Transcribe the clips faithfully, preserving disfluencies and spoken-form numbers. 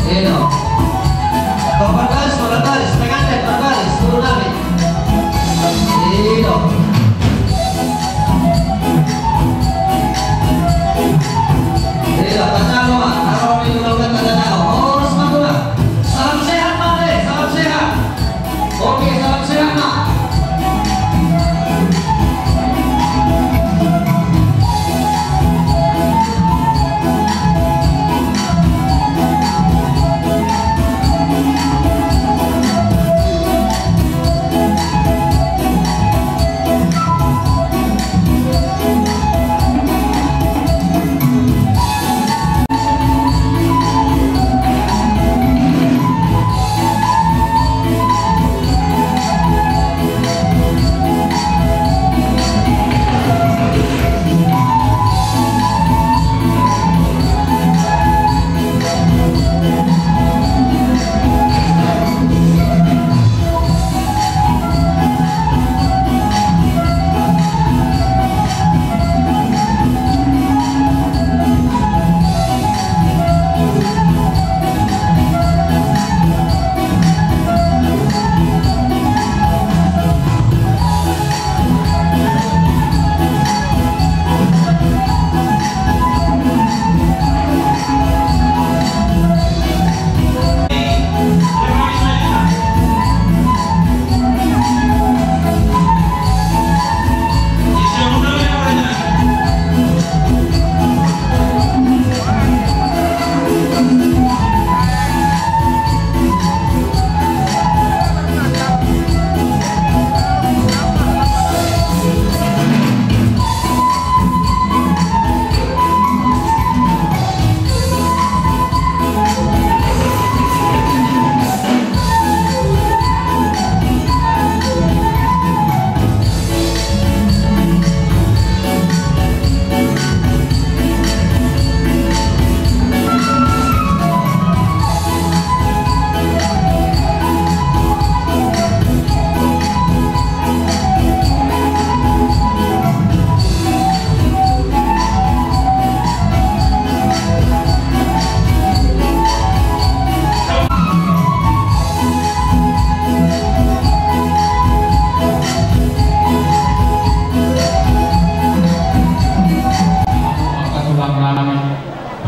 Ino. Tong barbaris, tong barbaris, pengantin barbaris, turun nami. Ino. Ino, tajalo ma, taruh di ulang, tajalo. Oh, sepatu ma. Salam sehat ma, eh, salam sehat. Oke, salam sehat ma.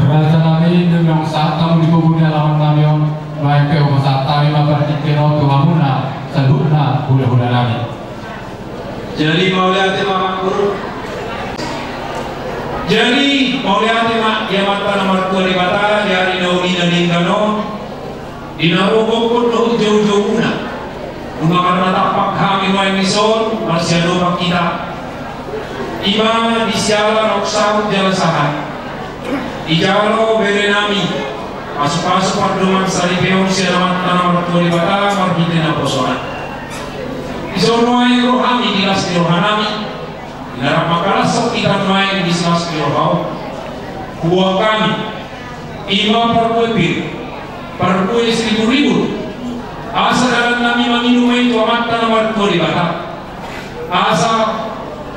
Raja nami, dengan saat kami di kubur di halaman nami on, nuaeng pe hupasahat hami ma partingkian on tu hamuna, saluhutna hulahula nami. Jadi mauliate ma, Amangboru. Jadi mauliate ma di Amanta na martua Debata di ari na uli na denggan on. Di na ro gokhon dohot joujoumuna, nunga marnatampak hami nuaeng dison marsiadopan hita. Ima di siala na sahat jala sahat, dijalo bere nami pasupasu pardomuan saripeon sian Amanta na martua Debata marhite naposona. Dison nuaeng ro hami di las ni roha nami, di na rap mangkalashon hita nuaeng di las ni roha on. Huboan hami, ima parbue pir, parbue siriburibu, asa dalan nami mangido ma i tu Amanta na martua Debata. Asa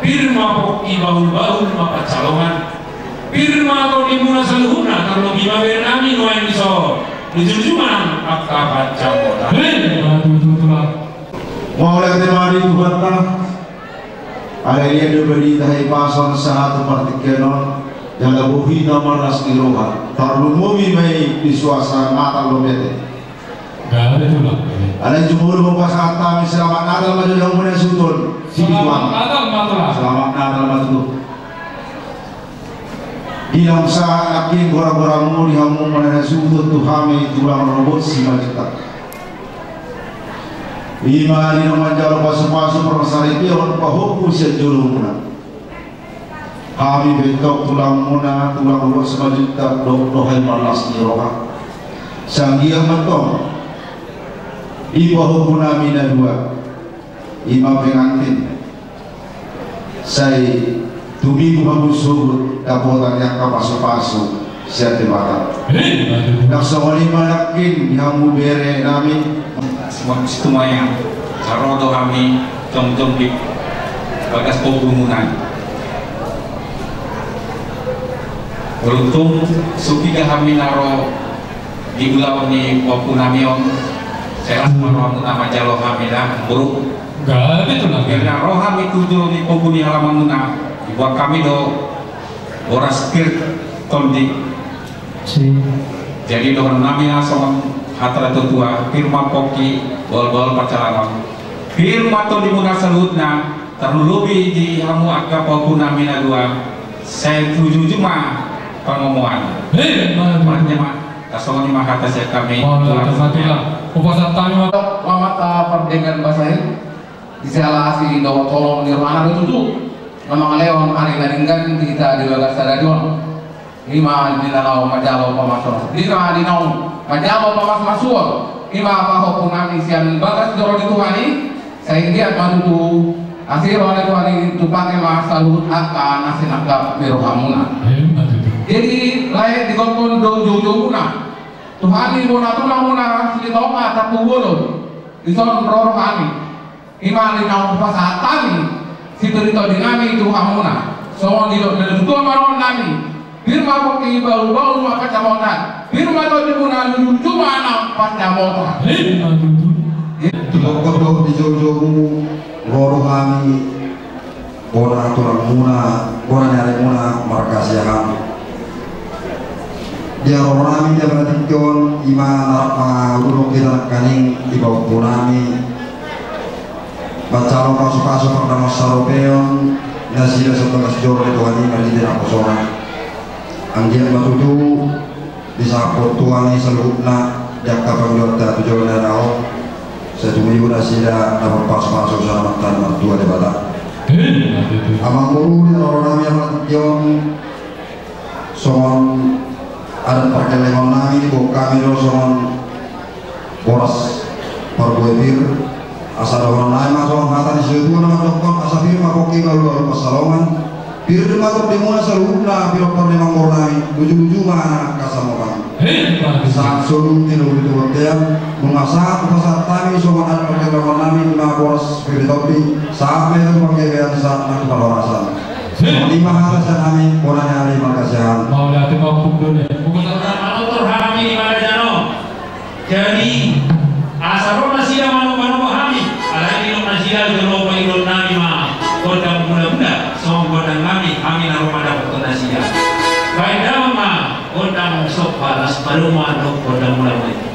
pir ma pongki, bahulbahul ma pansalongan, pir ma tondimuna saluhutna, tarlobi ma bere nami nuaeng dison, lujuluju ma nang angka pansamotan. Hei, mantap, tulang. Mauliate ma di Tuhanta. Alai dia do bari tahe pason sahat tu partingkian on, jala boi hita marlas ni roha. Tarlumobi ma i di suasana Natal dohot Advent. Alai jumolo ma pasahat hami selamat Natal ma jolo tu hamuna suhut on. Selamat Natal ma tulang. Selamat Natal ma tutu. Di na sahat nangkin goragoramu di hamu manang na suhut tu hami tulang rorobot Simanjuntak. Ima di na manjalo pasupasu parsaripeon pahompu sian jolomuna. Hami pe antong tulangmuna, tulang rorobot Simanjuntak, dohot do hami marlas ni roha. Sanggiang ma antong di pahompu nami na dua, ima pengantin. Sai tumibu hamu sogot dapotan ni angka pasupasu sian Debata. Ndang songon i ma nangkin di hamu bere nami. Situmaeng, ro do hami jongjong di bagas pogumuna. Beruntung supiga hami na ro Di ulaon ni pahompu nami on, sai las ma rohamuna manjalo hami da, Amangboru. Gabe tu nami. Karna ro hami tu jolo ni pogu ni halamanmuna, diboan hami do boras pir tondi. Si. Jadi dohonon nami ma songon hata ni natuatua, pir ma pongki, bahulbahul pansalongan. Pir ma tondimuna saluhutna, tarlumobi di hamu angka pahompu nami na dua, sai ujung-ujung ma pangomoan. Hei, ma. Marhite ma, songon i ma hata sian hami. Mauliate ma tulang. Hupasahat hami ma. Amanta pardenggan basa i, di siala asi dohot holong ni rohana do tutu na mangalehon ari na denggan di hita di bagasan sadari on. I ma di na laho manjalo pamasumasuon. Di na, di na laho manjalo pamasumasuon. I ma pahompu nami sian bagas joro ni Tuhan i. Sai anggiat ma tutu asi roha ni Tuhan i, tumpaki ma saluhut angka na sinangkap ni rohamuna. Jadi lae, digokhon do joujoumuna tu hami bona tulangmuna Silitonga Tampubolon. Dison ro rohami. I ma di na hupasahat hami sitondintondi nami tu hamuna. Songon didok ni natuatua ma dohonon nami: Pir ma pongki, bahulbahul ma pansamotan. Pir ma tondimuna, ujung-ujung ma nang pansamotan. Ima tutu. Digokhon do di joujoumu ro rohami, bona tulangmuna, bona ni arimuna marga Siahaan. Di haroro nami di tingki on, i ma na rap mangalului hita nangkaning di pahompu nami manjalo pasupasu pardongan sarobeon nasida sian bagas joro ni Tuhan i marhite naposona. Anggiat ma tutu disangap Tuhan i saluhutna di angka pangidoanta tu joloan ni ari on. Sai tumundalhon nasida dapot pasupasu sian Amanta na martua Debata. Amangboru, di haroro nami di tingki on, songon adat pargellengon nami, diboan hami do songon boras parbue pir. Asa dohonon nami ma songon hata ni situatua na mandok: Asa pir ma pongki, bahulbahul pansalongan. Pir ma tondimuna saluhutna, pir ma pardongan ni amangboru nami, ujung-ujung ma nang pansamotan. Sahat solu tilu di tu bontean. Nunga sahat hupasahat hami songon adat pargellengon nami, i ma boras pir ni tondi. Sahat ma i tu panggabean, sahat ma tu parhorasan. Songon i ma hata sian hami bona ni ari marga Siahaan. Mauliate ma, Amangboru. Hupasahat ma tutu hami di bagasan on. Jadi asa ro nasida manoba-noba hami, alai didok nasida: Jolo pangidoan nami ma gondang mula-mula, songon gondang nami, hami na ro mandapothon nasida. Baen damang ma gondang somba las padomu dohot gondang mula-mula i.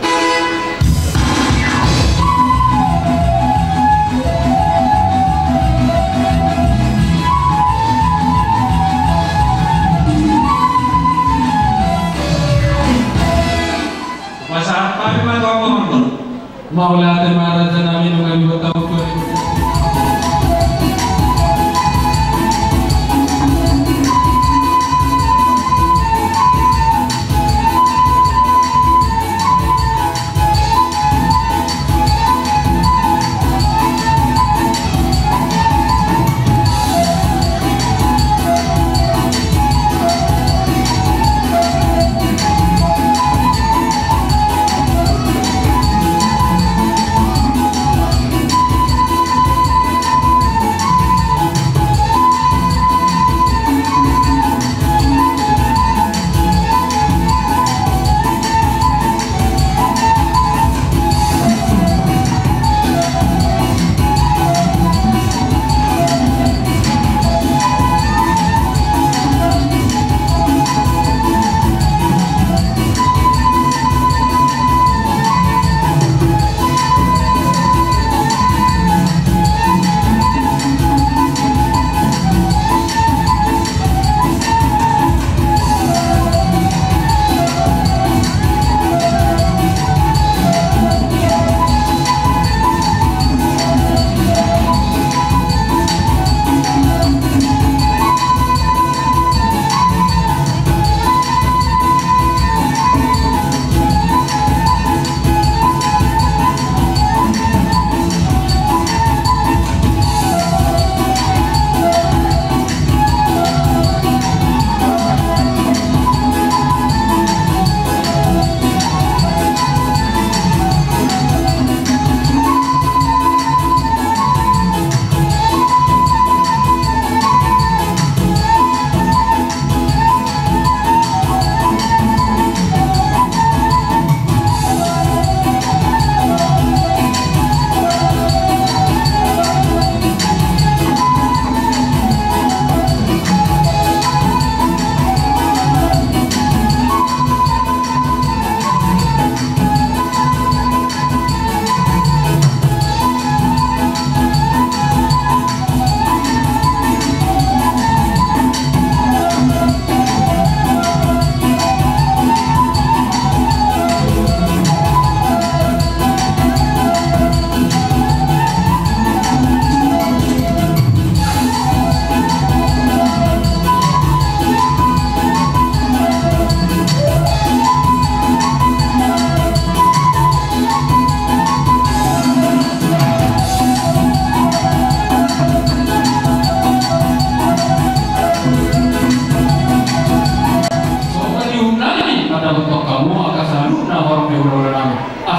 Hupasahat hami ma tu hamu, Amangboru. Mauliate ma, raja nami, nunga diboan hamu tu ari.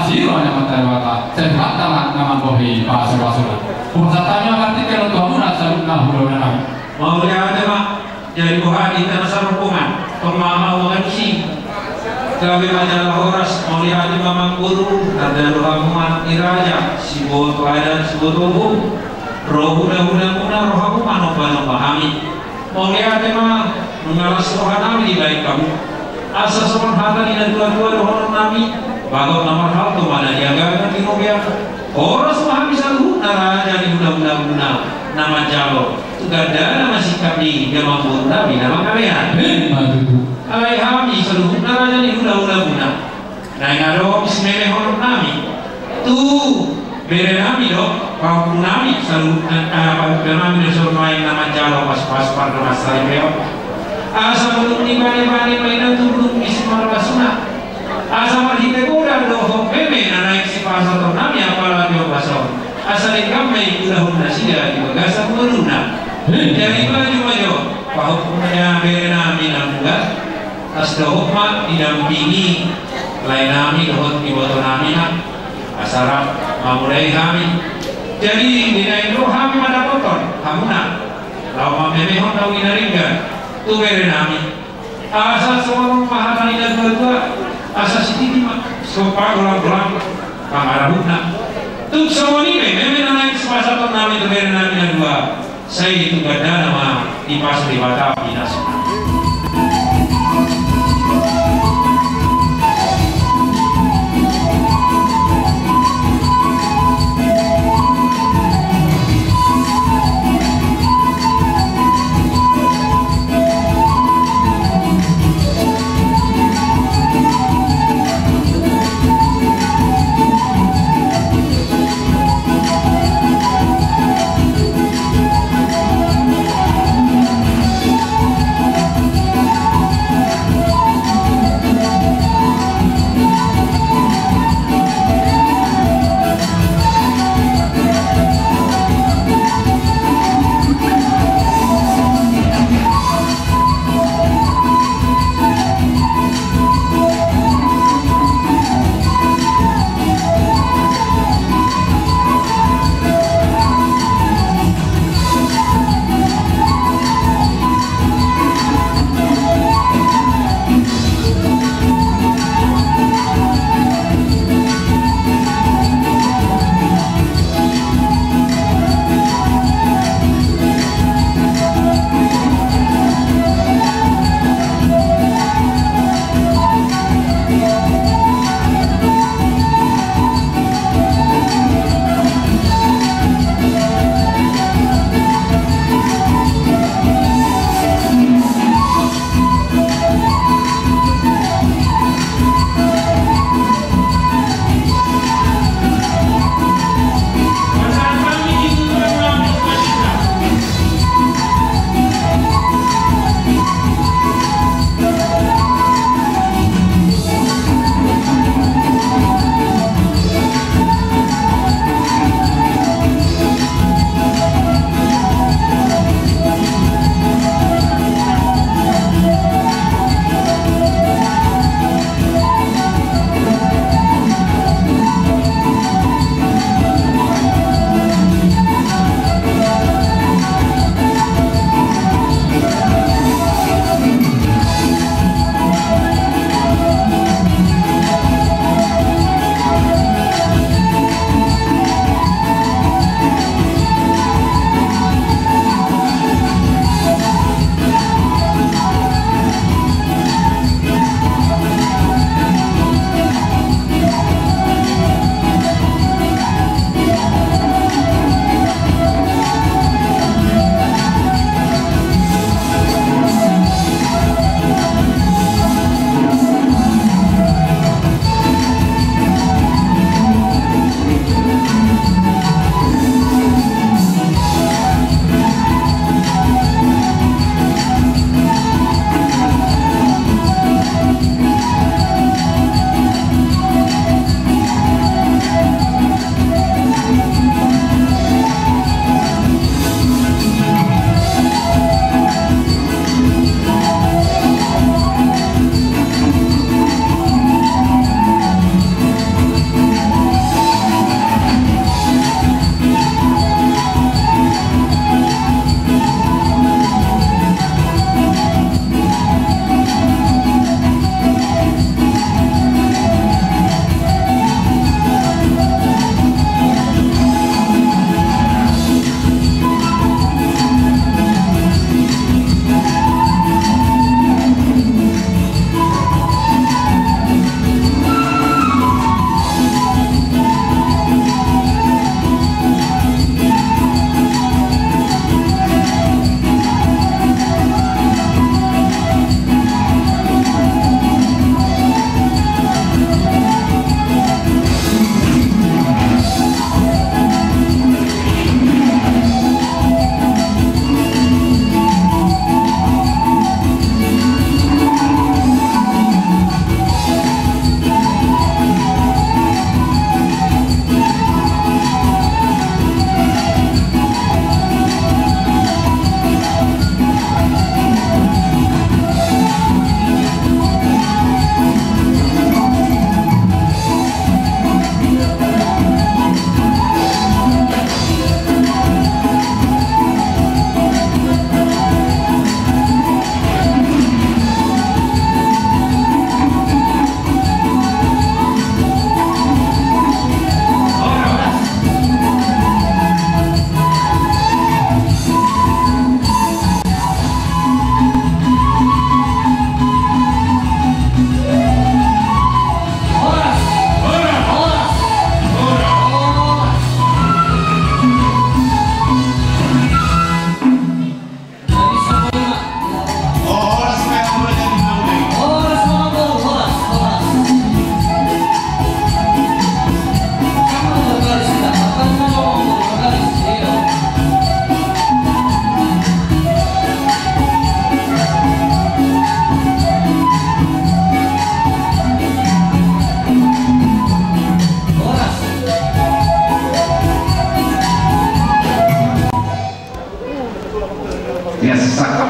Siro ni Amanta Debata, sai Tuhanta ma na mambohi pasu-pasuna. Hupasahat hami ma partingkian on tu hamuna saluhutna hulahula nami. Mauliate ma. Jadi boha di hita na sarombongan, tong ma hamu mangalusi. Gabe ma jala horas, mauliate ma amangboru, tanda do hamu ma ni raja, siboto adat, siboto uhum, ro hulahulamuna, ro hamu manombanomba hami. Mauliate ma, nunga las rohanami dibahen hamu. Asa songon hata ni natua-tua dohononnami, bagot na marhalto ma na niagagan di robean. Horas ma hami saluhutna raja ni hulahulamuna na manjalo, tu gandana ma singkat ni amangborunami na mangalean. Emma tutu. Alai hami saluhutna raja ni hulahulamuna, naeng adong simemehononnami tu berenami dohot pahompunami saluhutna, ah, pahompunami do songon naeng na manjalo pasupasu pardomuan saripeon. Asa bulung ni banebane ma inna tu bulung ni simarlasuna. Asa marhite godang dohot meme na naeng sipasahatonnami apala di ombas on, asa denggan ma i ulaon nasida di bagasan ngoluna. Jadi maju ma jo pahompungna berenami na muda, asa dohot ma didampingi laenami dohot ibotonami na asa rap mamulai hami. Jadi di na i do hami mandapothon hamuna laho mamemehon na uli na denggan tu berenami. Asa songon on ma hata ni natua-tua, asa sititi ma, so pagolang-golang pangarahutna. Tung songon i pe meme na naeng sipasahatonnami tu berenami na dua, sai tu gandana ma dipasu Debata pinasuna.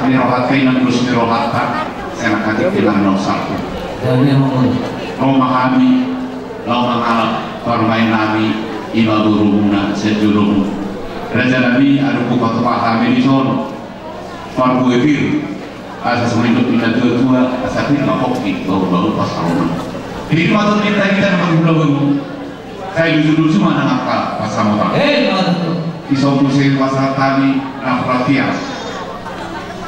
Ni rohanta, inang dos ni rohanta, senang hati, inang na salpu. Ro ma hami laho mangalap parumaen nami, ima borumuna sian jolomu. Raja nami, adong hupatupa hami dison parbue pir, asa songon nidok ni natuatua, asa pir ma pongki, bahu-bahu pansalongan. Pir ma tongkin hita na marhula-hula. Sai luju-luju ma nang angka pansamotan. Ima tutu. Dison muse pasahat hami na parhatian.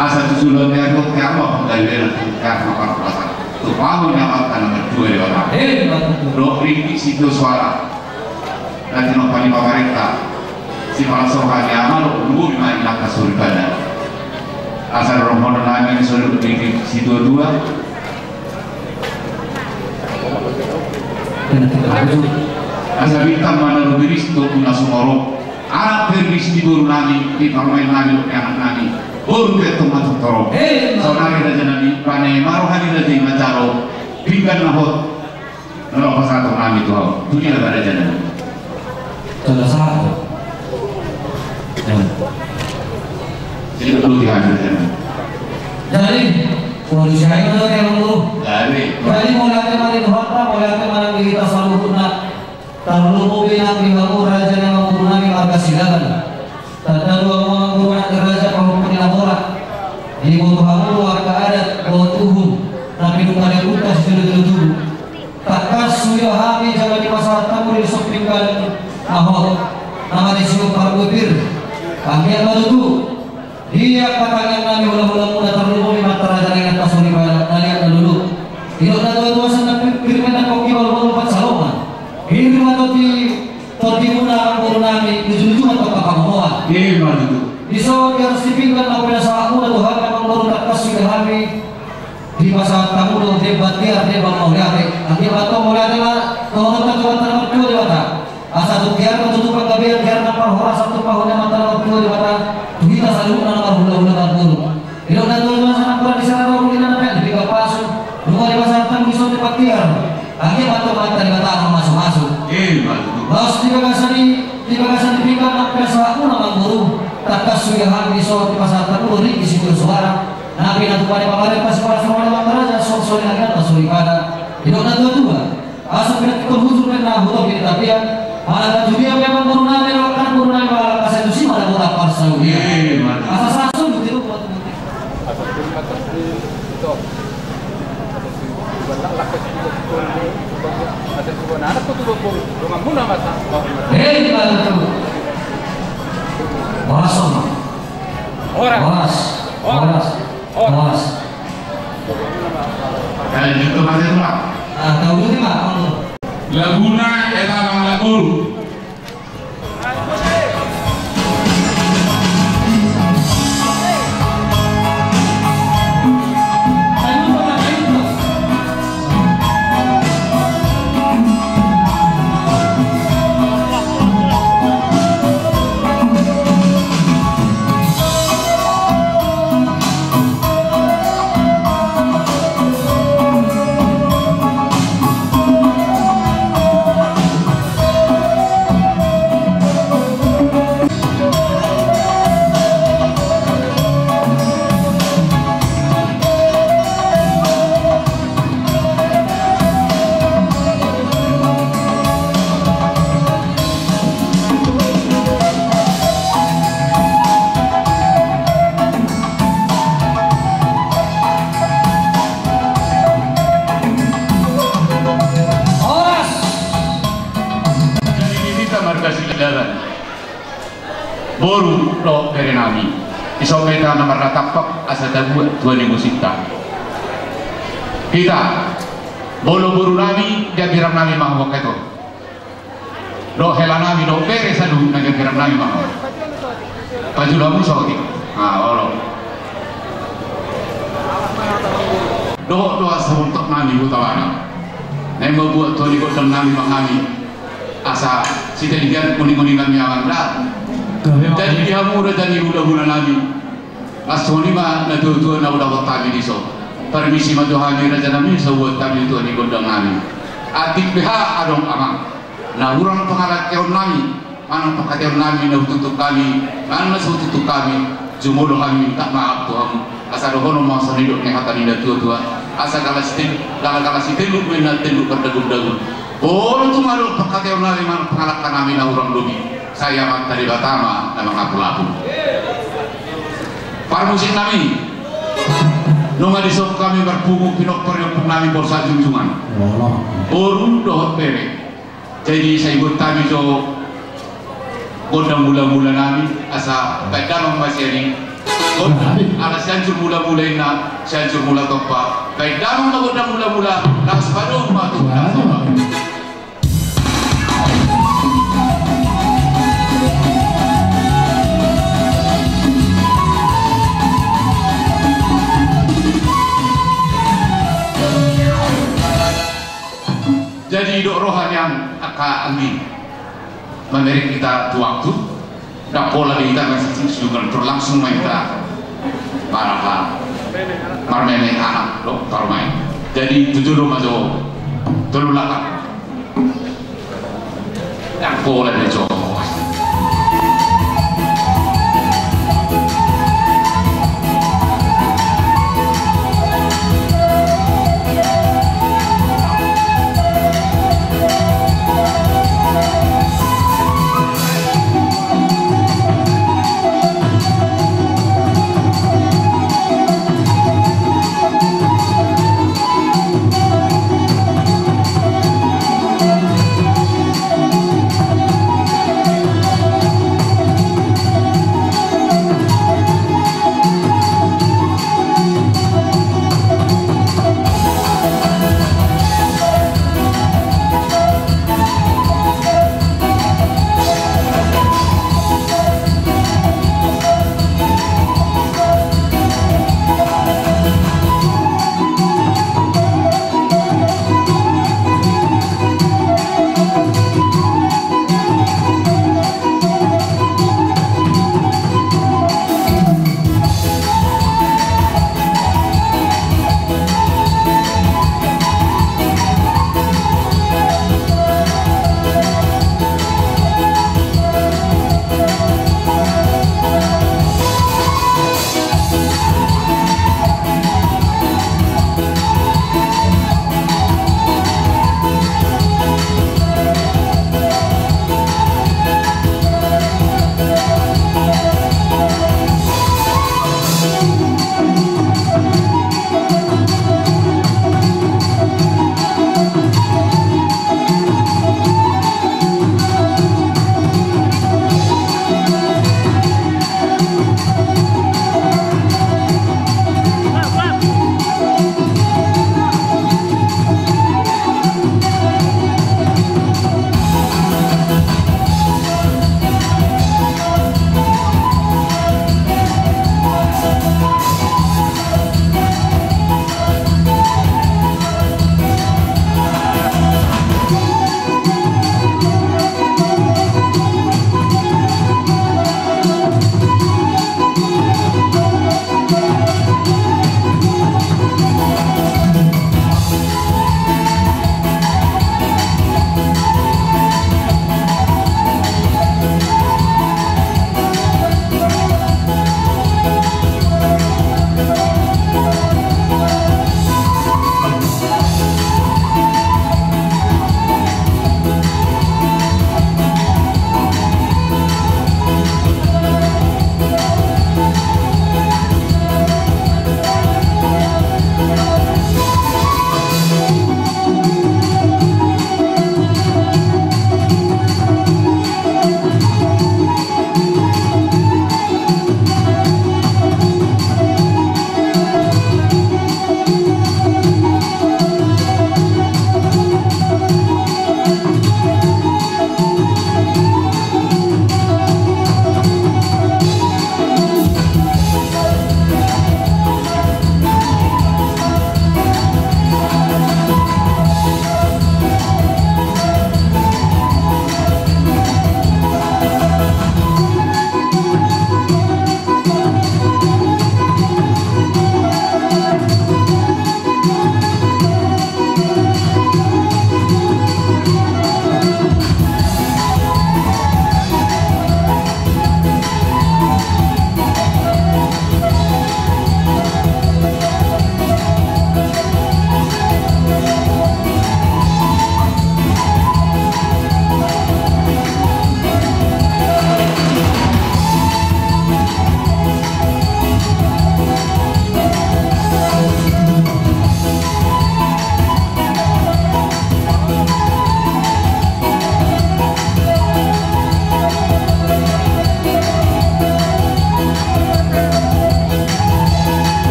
Asa tu joloan ni ari on, tiar ma panggalian, tiar ma parhorasan. Tupahon ni amanta na martua Debata. Ima tutu. Dohot ringgit sitio soara na tinopa ni pamarenta. Sipala soha ni ama dohot boru ma inanta soripada. Asa dohonon nami songon nidok ni situatua. Asa bintang ma na rumiris tu na sumorop. Anak pe ris di boru nami, di parumaen nami dohot ni anak nami. Boru pe tong ma torop. Saonari raja nami, bane ma roha ni raja i manjalo pinggan na hot. Na laho pasahaton nami tu ho. Tu dia ma raja nami. Salah satu. Jadi perlu dihadirkan. Jadi, polisi aja udah kayak lu. Jadi, jadi mauliate ma di Tuhanta, mauliate ma nang di hita saluhutna. Tarlumobi nang di hamu raja ni amangboru nami marga Silaban. Tanda do hamu amangboru anak ni raja, pahompu ni na horas. Diboto hamu do angka adat, dohot uhum na pinungka ni ompunta sijolo-jolo tubu. Tangkas huida hami jala dipasahat hamu dison pinggan na hot na marisi parbue pir. Anggiat ma tutu di angka tangiang nami, hula-hulamuna, tarlumobi ma raja nami, inanta soripada, na liat na lolo. Didok natuatua, sandang pir-, pirmen na pongki, bahu-bahu pansalongan. Pir ma tondi, tondimuna amangboru nami, luju-luju ma tong angka pangomoan. Ima tutu. Dison di atas ni pinggan na pinasahatmuna tu hami amangboru, tangkas huida hami dipasahat hamu do demban tiar, demban mauliate. Anggiat ma tong mauliate ma dohononta tu Amanta na martua Debata. Asa tung tiar ma tutu panggabean, tiar nang parhorasan, tupahon ni Amanta na martua Debata tu hita saluhutna na marhula-hula marboru. Didok natuatua, sandang pir di sara, ro ulina na peak di pinggan pasu. Nunga dipasahat hamu dison demban tiar. Anggiat ma tong Amanta Debata mamasu-masu. Ima tutu. Laos di bagasan i, di bagasan ni pinggan na pinasahatmuna amangboru, tangkas huida hami dison dipasahat hamu do ringgit sitio soara na pinatupa ni pamarenta, sipala soha ni amanta raja, songon i nang inanta soripada. Didok natuatua, asa pinantikhon hujur ma na hutop di tapian. Manang tu dia pe amangboru nami, dohot anak boru nami, mangalangka, sai tusi ma dapotan parsaulian. Ima tutu. Asa sahat solu tirupa tu. Ima tutu. Horas, horas. Horas. Horas. Horas. Horas. Laguna Ela Mangalaboru. Horas. Jadi di hita marga Silaban, boru dohot bere nami, dison ma hita na marnatampak asa tabuat tua ni musikta. Hita, molo boru nami, di hambirang nami ma hamu angka ito. Dohot hela nami, dohot bere saluhutna, di hambirang nami ma hamu. Pajulu hamu saotik. Ah, olo. Dohot do asa bontok nami Hutabarat. Na i ma buat tua ni gondang nami, amang nami. Asa siteligan uning-uningan ni amang da. Jadi di hamu raja ni hulahula nami. Songon i ma na tuatua na hudapot hami dison. Parmisi ma tu hami raja nami, sahat hami tu tua ni gondang nami. Atik beha adong amang na hurang pangalangkeon nami, manang panghataion nami na hututu hami, manang na so hututu hami, jumolo hami minta maaf tu hamu. Asa dohonon ma songon i dok ni hata ni natuatua. Asa galas tel-, gala-, galas i teluk ma inna teluk mardagundagun. Bolo tung adong pangkataion nami manang pangalangka nami na hurang lobi, sai Amanta Debata ma na mangapulapul. Parmusik nami, nunga dison hami marpungu pinompar ni ompung nami Borsak Junjungan. Boru dohot bere. Jadi sai buat hami jo gondang mulamula nami, asa baen damang ma sian i. Gondang, ala Sianjur Mulamula inna, Sianjur Mula Tompa. Baen damang ma gondang mulamula, laos padomu ma tu gondang somba. Jadi dok roha nian angka anggi, mamereng hita tu waktu, ndang pola di hita masising sidukan, berlangsung ma hita maraha marmeme anak do parumaen. Jadi tu jolo ma jo tolu langkah. Ndang pola di jo.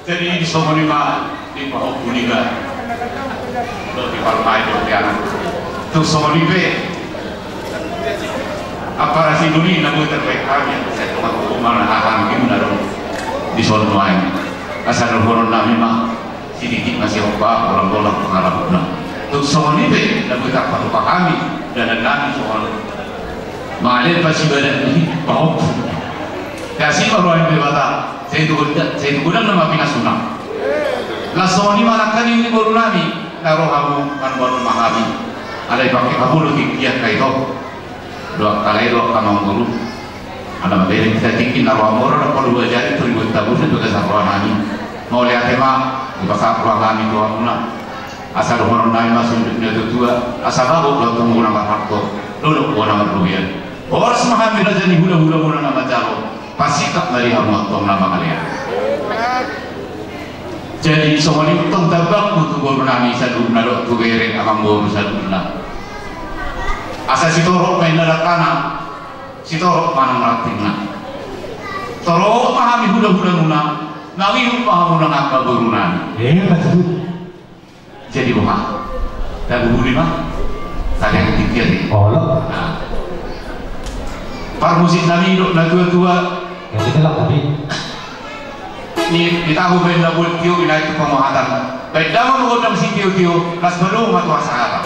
Jadi songon i ma di pahompu niba dohot di parumaen dohot di anak. Tung songon i pe ampara sidung i na boi tarbahen hami, sai tonga tonga ma na hahang di na ro di son nuaeng. Asa dohonon nami ma, sititi ma sihompa, bolang bolang pangarahutna. Tung songon i pe na boi tarpatupa hami dalan nami songon male pasibadan ni pahompu. Kasi ma roha ni Debata, sai tu godang, sai tu godang nama pinasuna. Laos songon i ma nangkaning di boru nami, na ro hamu manumanu ma hami. Alai pake hamu do tingki angka ito. Dohot angka lae dohot angka amangboru. Ala mamereng hita tingki na ro hamu ro na polu bajari tu ribut tabu na tu dasar roha nami. Mauliate ma, dipasahat roha nami tu hamuna. Asa dohonon nami ma sundut ni na tuatua, asa bagot do antong bona marhakto, dolok bona marlobian. Horas ma hami raja ni hulahulamuna na manjalo, pasingkat ma di hamu antong na mangalean. Jadi songon i tong tambangku tu boru nami saluhutna dohot tu bere amangboru saluhutna. Asa sitorop ma inna dangkana, sitorop ma nang rantingna. Torop ma hami hulahulamuna, naung ihut ma hamu nang angka boru nami. Eh, betul. Jadi boha? Tabuhuli ma. Tadi yang tiga ni. Olo. Nah. Parmusik nami dohot na tuatua. Yang kita lah tadi. Ni, ni tahu baen na buat tio, binaen tu pamohatan. Baen damang gondang sitiotio, las balung ma tu hasahatan.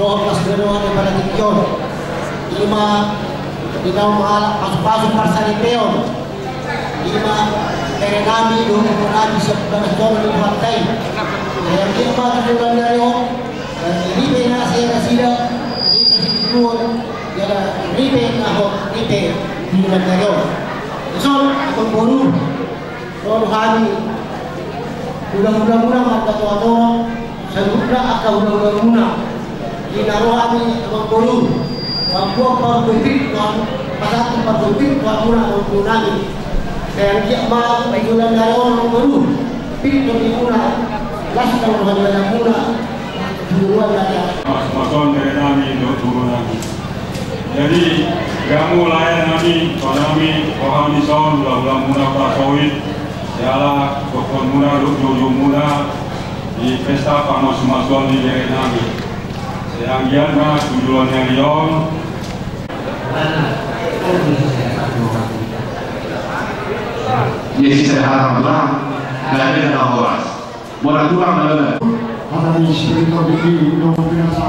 Dohot las ni roha ni panatik on. Ima di naung mangalap pasupasu parsaripeon. Ima bere nami dohot ibebere nami sian bagas joro ni Tuhanta i. Sai anggiat ma tu joloan ni ari on, ripe na sai nasida, ripe situtuon, jala ripe na hot, ripe di joloan ni ari on. Dison, amangboru, ro do hami, hulahulamuna marga Tohatoho, saluhutna angka hulahulamuna. Di na ro hami, amangboru, mamboan parbue pir tu hamu, pasahat parbue pir tu hamuna, amangboru nami. Sai anggiat ma di joloan ni ari on, amangboru, pir do tonggimuna, las do roha ni badanmuna. Mas, mas on bere nami dohot boru nami. Jadi, di hamu lae nami, tua nami, roham dison, hulahulamuna Hutasoit, jala dohononmuna dohot joujoumuna di pesta pamasumasuon ni bere nami. Sai anggiat ma tu joloan ni ari on. Ia sisa hata tulang, nggak ada kata horas. Mora tulang na bana. Hata ni spirito di, no, binasa.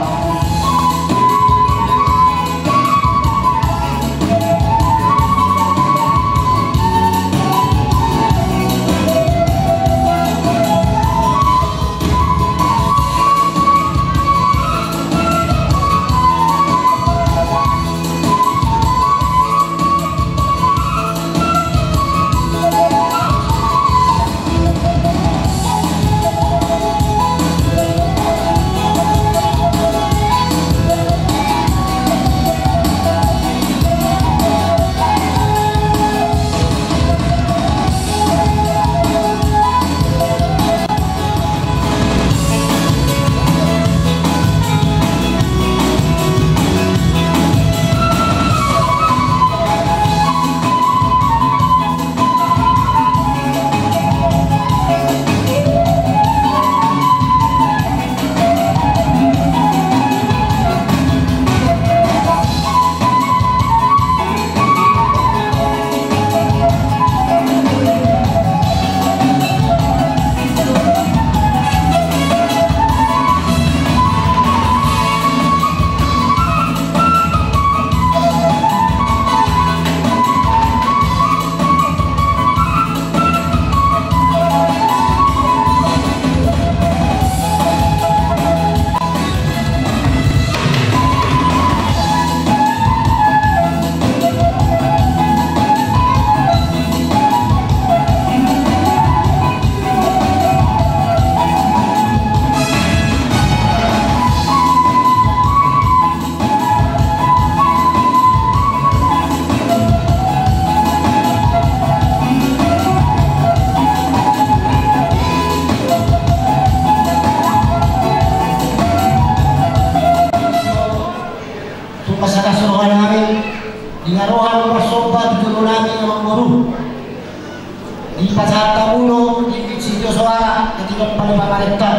Pasahat hamu do di sitio soara, ketika pada pamarenta.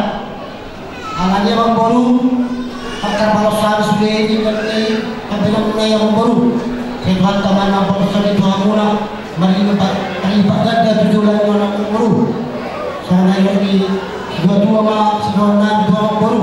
Alani i amangboru, angka palosa hami sude di nang ni, angka pinamuna i amangboru. Sai Tuhanta ma na pasahat tu hamuna, marlipat, marlipat ganda tu joloan ni amangboru. Songon i lagi, dua-dua ma, songon i dua amangboru.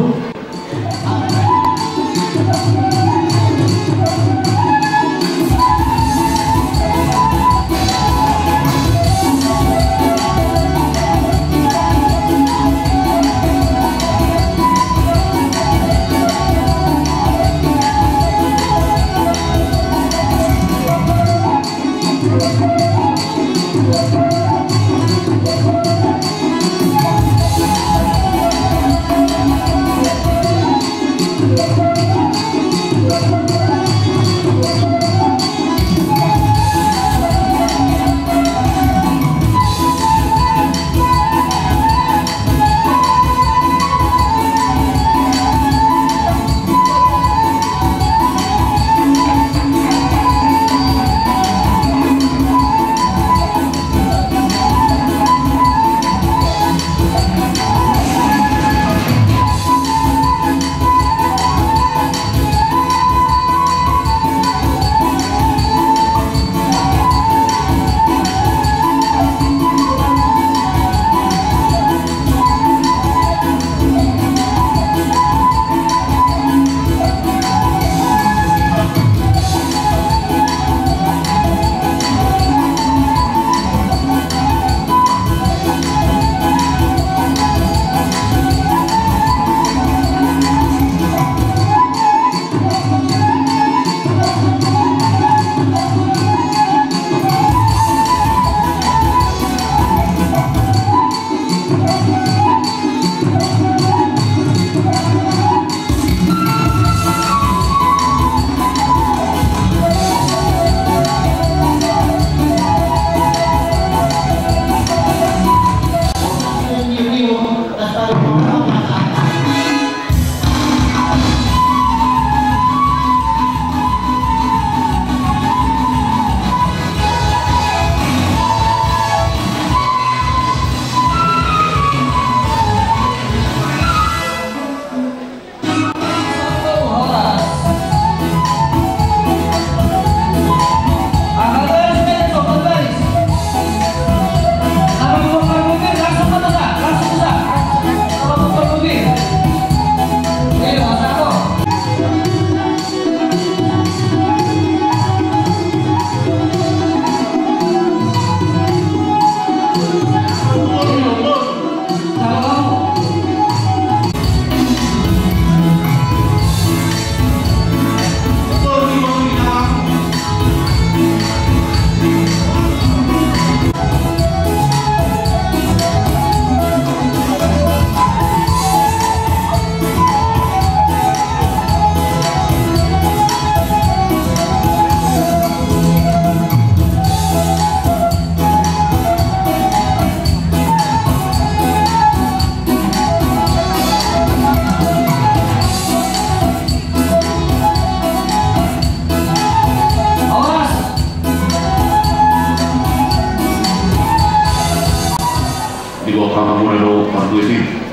Di bawah kamu mulai lo parduiti.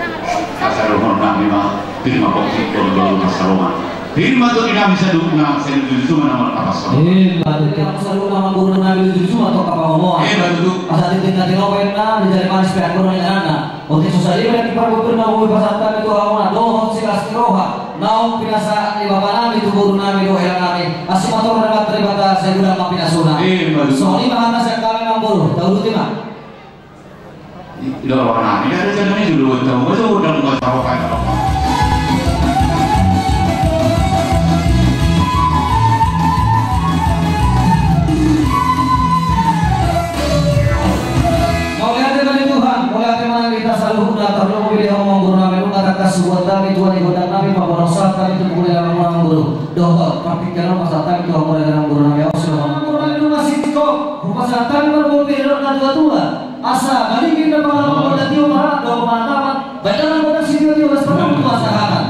Kasar lo nami ma, terima kasih kalau lo masalongan. Terima tu di nami sadukna, saya jujur cuma nama kapas. Eh, batu tu. Sadukna ma guru nami jujur cuma tu kapamomoan. Eh, batu tu. Asa di tingkat di lopen na, di jari manis pe aku nang nana. Oke, susah dia berarti pargupir na bui pasahat hami tu hamuna, dohot silas ni roha. Naung pinasahat ni bapa nami tu guru nami dohot hela nami. Asi mator na materi bata, saya gudang ma pinasuna. Eh, batu tu. Songon i ma hata sian hami amangboru, tauluti ma. Ilo roha nami, ilo roha nami, ilo roha nami, ilo roha nami. Mauliate ma di Tuhan, mauliate ma di hita saluhutna, tarlumobi di hamu amangboru nami, nunga tangkas hubuat hami, Tuhan, di gondang nami, paboa na sahat hami tu pukul lima malam, amangboru. Dohot, partingkian on pasahat hami tu hamu amangboru nami, awas, amangboru nami, nunga singkop, hupasahat hami marbulung pir dohot na tua-tua. Asa, maligin na pala manggoda tio para, dohot manatapan, baik dalam kota sitio-tio, das patang tua sahatan.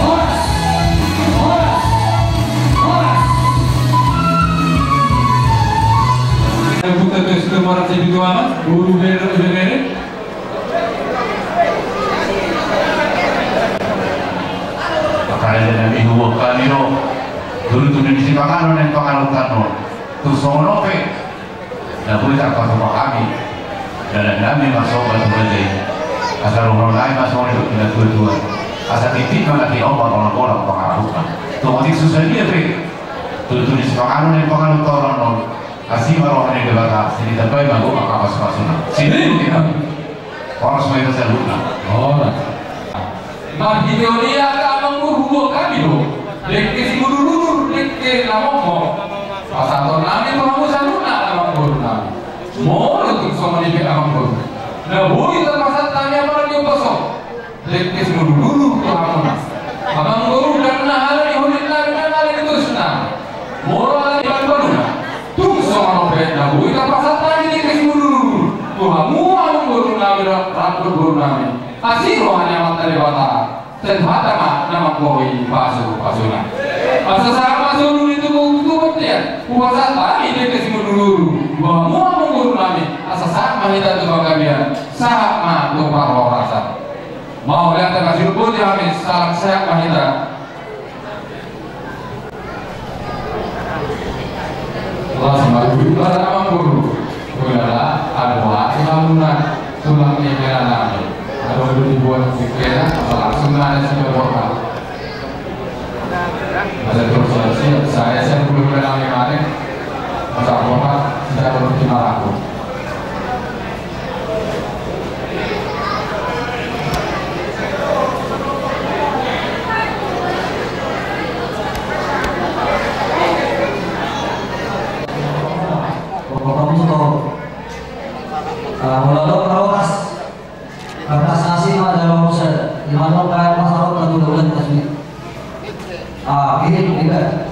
Horas! Horas! Marasi pitu ama, boru, bere, bere. Makana na minggu kami do. Dulu tu di sipanganon, nang panganon tano. Tu songon on pe. Na boi tarpatupa hami. Dalan nami ma songon tu bajai. Asa dohonon nami ma songon tu na tua-tua. Asa titik ma na tinomba bola-bola panganon. Tu otik susah dia pe. Dulu tu di sipanganon, nang panganon tano. Asi ma roha ni Debata, sini tabai ma gok angka pasu-pasuna. Sini kita. Horas ma hita saluhutna. Horas. Marhite on i angka amang boru, huboan hami do dengke simudur-udur, dengke na mongkok. Pasahaton nami tu hamu saluhutna amang boru nami. Molo tung songon i pe amang boru, na boi tarpasahat hami apala di ombas on. Dengke simudur-udur tu hamuna. Amang boru, dang na ala ni holit nami, dang ala ni dos nami. Molo ala ni panbalu na. Tung songon on pe na boi tarpasahat hami dengke simudur-udur tu hamu amang boru nami, ra-, rangkot boru nami. Asi roha ni Amanta Debata. Sian hata ma na mangkorhon pasu-pasuna. Asa sahat ma solu ni tubu-tubu bontean. Hupasahat hami dengke simudur-udur tu hamu amang boru nami. Asa sahat ma hita tu panggabean. Sahat ma tu parhorasan. Mauliate ma, sidung boti hami, salam sehat ma hita. Las ma guru, las ma guru. Ulala, aduh, hati hamuna, tulang ni hela nami. Aduh, aduh, dibuat di hela, asa langsung nanya si bapak. Asa terus, saya, saya, saya belum kenal yang lain. Asa bapak, saya belum kenal aku. Molo adong na rohas, kertas asi ma jalo muse, di mana kayak pas adong na tuduran tasbih. Ah, ini, ini kan.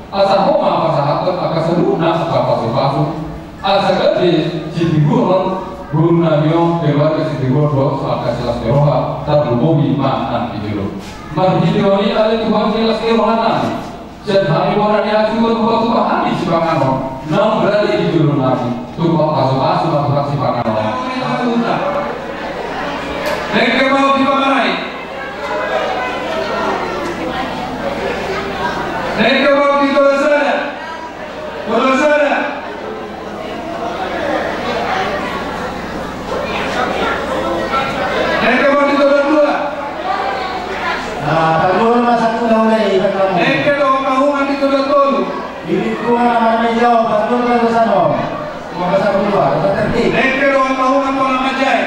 Asa ho ma pasahathon angka saluhutna angka pasupasu. Asa gabe sipigoran boru nami on, keluarga sipigoran dohot angka silas ni roha, tarlumobi ma nang di jolo. Marhite on i ale Tuhan, silas ni roha nami. Sian hami bona ni hasuhuton, hupatupa hami sipanganon naung rade di jolo nami. Tupa pasupasu ma Tuhan sipanganon. Dengke ma di pamarai. Dengke ma di tola sada. Tola sada. Dengke ma di tola dua. Ah, tolu ma satu na ulai, ikan kamu. Dengke do kahungan di tola tolu. Ini dua nama ni jawab, tolu tola sana. Dua pasal dua, tertib. Dengke do kahungan tola majai.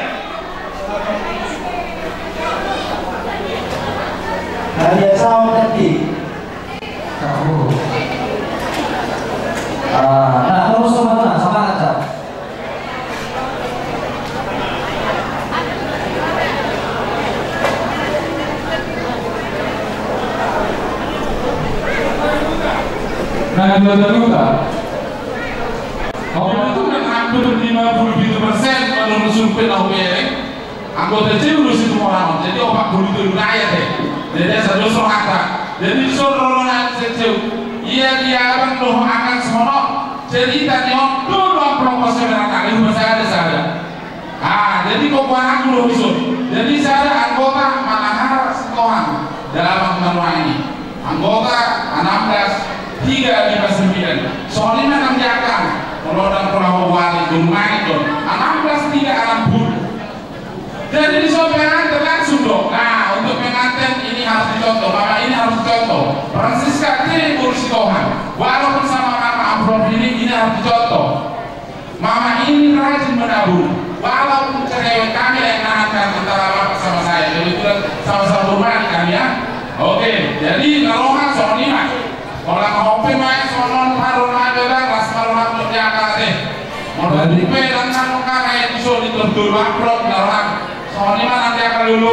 Nah, biasa tertib. Ah, nah, terus semangat, semangat, Cak. Nah, dua terluka. Hampir lima puluh pitu persen menurut survei na hubereng. Anggota C U do situmoranon, jadi opat puluh tolu rakyat ya. Jadi asa dos rohanta. Jadi so ro rohanta C U. Ia dia abang dohot angka sono. Jadi tadi on do doang proposal mereka, ini masih ada, masih ada. Ah, jadi kok buat aku loh, bisa. Jadi saya ada anggota Manahar Sitohang dalam manusia ini. Anggota enam belas, tiga lima sembilan. Soalnya enam jaka. Kalau orang pulau Bali, rumah itu enam belas tiga enam puluh. Jadi di soal pengantin langsung dong. Nah, untuk pengantin ini harus dicontoh, mama ini harus dicontoh. Francisca Timur Sitohang, walaupun sama mama amplop ini, ini harus dicontoh. Mama ini rajin menabung, walaupun cerewet kami yang nahan kan antara bapak sama saya. Kebetulan sama-sama berumah kami ya. Oke, jadi na roha songon i ma. Holan hopi ma i songon haru na beda, las ma roha tu dia kate. Molo di pe dan nang kare di so di tertul amplop na roha. Songon i ma nanti akan lulu.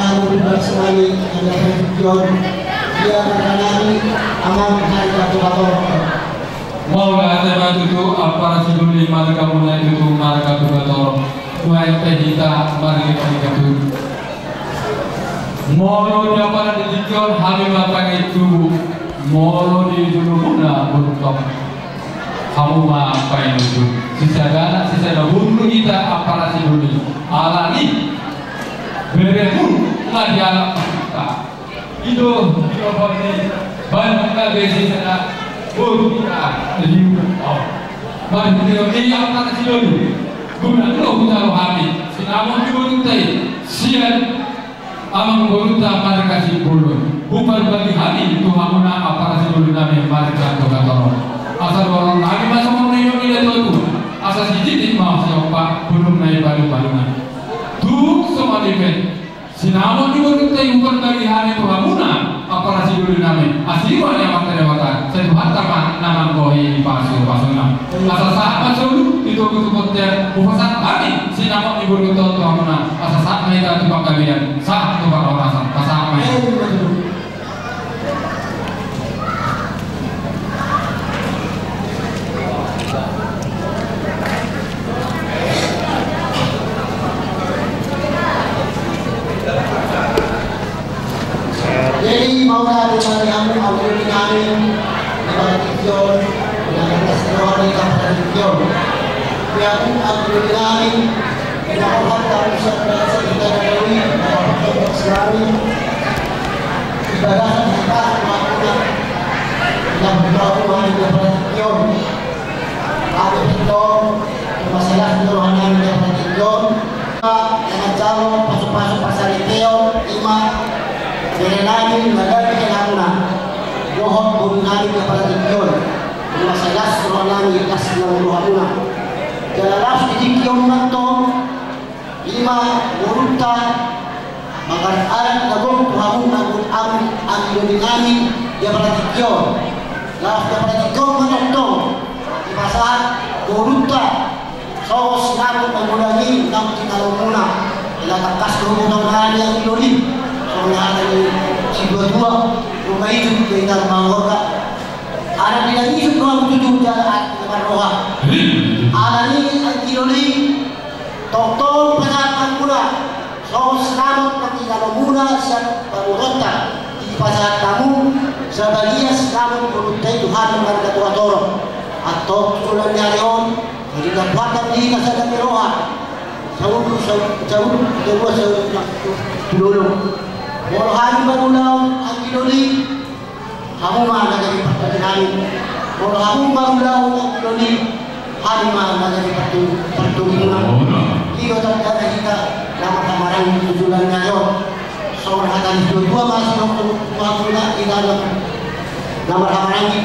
Marga Purbaksumani, Amang Purbaksumani, Amang Purbaksumani. Mauliate ma tutu, ampara sidoli, marga muna i tutu, marga Purbatorop. Nuaeng pe hita marga i tutu. Molo di ampara di tingki on hami ma tangihon tubu, molo di jolo muna burung tong. Hamu ma painunjung. Sisada anak, sisada boru hita ampara sidoli. Alani beremu na dialap hita. I do, i do boti. Baen na be sisada boru hita. Jadi, oh. Mari hita i ampara sidoli. Guna lo hutalo hami. Sinamot ni borunta i. Sian Amangborunta marga Simbolon, huparbagi hami tu hamuna ampara sidoli nami marga Purbatorop. Asa dohonon nami ma songon na nidok ni natuatua, asa sititik ma siompa, bulung na i balunbalungan. Tung songon i pe, sinamot ni borunta i huparbagi hami tu hamuna ampara sidoli nami, asi roha ni Amanta Debata, sai Tuhanta ma na manggohi pasupasuna. Asa sahat ma solu, ditogu tu bontean, hupasahat hami sinamot ni borunta on tu hamuna, asa sahat ma hita tu panggabean, sahat tu parhorasan, pasahat ma i. Jadi, mauliate ma di hamu, hamu di nami, di Purbatorop, di nami, di Purbatorop. Di hamu anggi doli nami, di na rohanta bisa berasa kita dari, di bagasan kita, yang berdoa Tuhan di depan Sion. Aku berdoa, masalah rohana di depan Sion. Yang jalo pasu-pasu pasari Sion, ima, bere nami, nadal di hamuna. Dohot bun nami di depan Sion. Ima sai las roha nami, las na rohamuna. Jala las di tingki on ma tong, ima ngolunta, mangarat-arat na gok tu hamu, anggi, anggi doli nami, di apala tingki on. Las di apala tingki on ma tongtong dipasahat ngolunta, songon sinamot na godang i, nang di tingki on muna. Jala tangkas do muna nami anggi doli. Songon hata ni situa-tua, rumah itu, di dalam mangorga. Anak di nami itu doang tujuh jalan, teman roha. Anak ni anggi doli, tongtong pasahat hamuna, songon sinamot na tinalo muna sian pamoruonta, dipasahat hamu, sabagian sinamot ngolunta i tu hami marga Tua Torop. Antong tu joloan ni ari on, jadi dapotan di na sada ni roha. Saur, saur, saur, kedua saur, tu dolok. Molo hami marulaon anggi doli, hamu ma na jadi partogi nami. Molo hamu marulaon anggi doli, hami ma na jadi partogi, partogi muna. I do tandana hita na marhahamaranggi tu joloan ni ari on. Songon hata ni situa-tua ma sidok tu hamuna, hita na marhahamaranggi.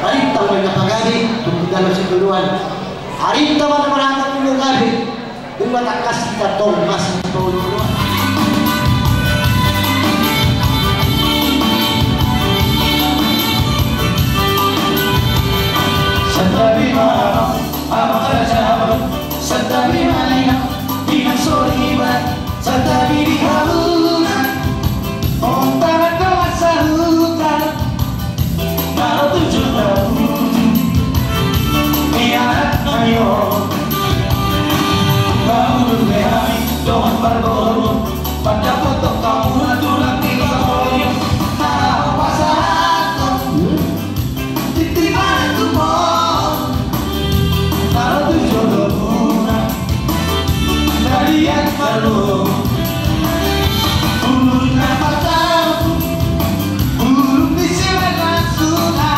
Arinta ma na pagabe tu dalan sitadoan. Arinta ma na marhahamaranggi. Ima tangkas hita tong masih paulu-ulu. Santabi ma amang, amang raja, santabi ma inang, inang soriban, santabi di hamuna. Onta na kalas sahuta. Naro tujuh tahun. Ia anak ayo. Baru be hami dongan parboru. Pada foto kamu na tulang di Bahoyo. Naro pasahaton. Titi mana tu mo. Naro tujuh tahun. Naliat malo. Ulun na patau, ulun di sila na suka,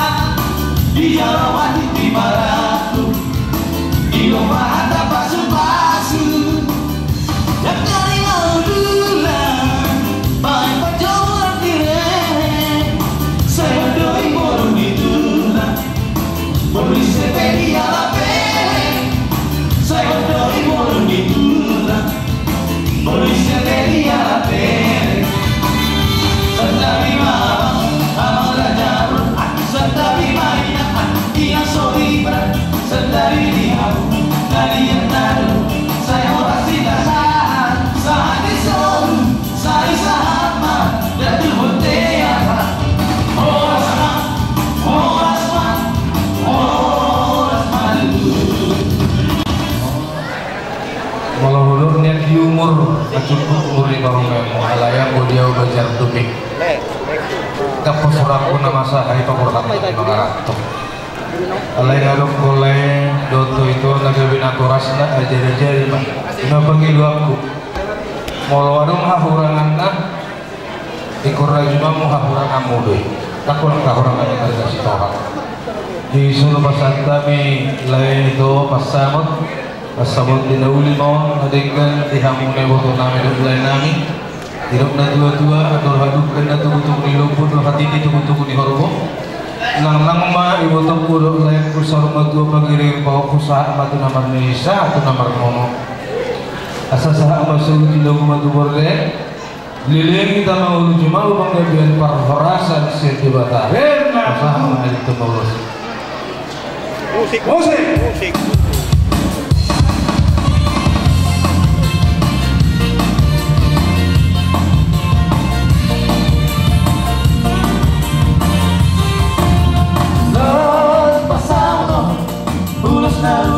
di Jarawati di Baratu, di Lomba Hata Pasu-pasu. Yang dari Maulula, baik pajoran dire, saya doi boru di Tula. Polisi pedi ala pere, sai ondo i boru ni tuna. Polisi pedi ala pere. Santabi ma amang, amang raja, santabi ma inang, inang soriban, santabi di hamu na liat na dua, sai horas di tasahat, sahat di solu. Sai sahat ma, datu bontean ma. Horas ma, horas ma, horas ma. Molo hudok nian di umur, na cukup umur ni parumaenmu, alai anggo di au bajar tubing. Dapot suratku na masa, hai paborhat mangaranto. Alai na dok kolai doto ito na gabe natorasna, ajari-ajari ma. Ima pangidoanku. Molo adong hahuranganna, ingkon rajumangmu hahuranganmu do i. Ndang holan hahurangan ni marga Sitohang. Di solu pasahat hami lae ito pansamot, pansamot di na uli ma on, na denggan di hamu na ibotonami dohot laenami. Didok na tua-tua, andor hadungka na tugu-tugu ni lombu, andor hatiti tugu-tugu ni horbo. Nangnang ma ibotongku dohot laengku saur matua, pangiring pahompu, sahat ma tu na marnini, sahat tu na marnono. Asa sahat ma solu, tilobu ma tu borngin. Leleng hita mangolu jumalo panggabean parhorasan sian Debata. Sahat ma, alinta ma ulos. Musik. Musik. Musik. Laos pasahat ulos na